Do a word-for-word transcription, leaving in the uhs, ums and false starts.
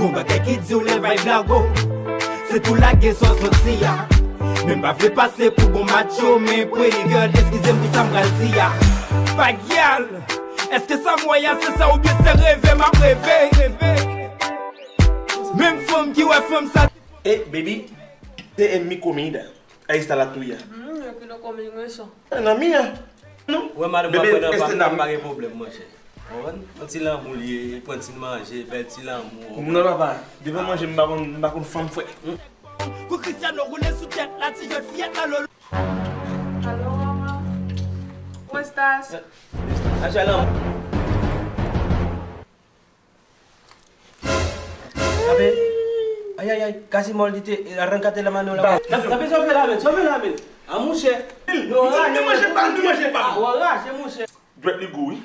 Gon bagay ki di w lè vibe la go, se pou lage sa w soti a. Men m pa vle pase pou bon macho, men pretty girl, eskize m pou sa m pral di a. Pa gyal, èske sa m wè a se sa oubyen se reve m ap reve? Menm fanm ki wè fanm sa. Hey baby, te en mi comida. Ahí está la tuya. Mm, yo quiero comer eso. Nan mi an. Wè madanm nan pran nan pa, pa gen pwoblèm, monchè. Konprann? Yon ti lanmou li ye, pran ti manje, bèl ti lanmou. Non, papa, devan manje, m pa konn, m pa konn fanm, frè. Kou Cristiano roule sou tèt la, ti jèn fiyèt la, lolo. Aló, mamá. ¿Cómo estás? Acha lanmou. Tape. Ay, ay, ay. Casi me olvidé. Arráncate la mano. La... Tape, tape, sa w fè la men, sa w fè la men. A, monchè. Non, non, manje pa, non, manje pa. Wè raje, monchè. Dwèt li gou, wi.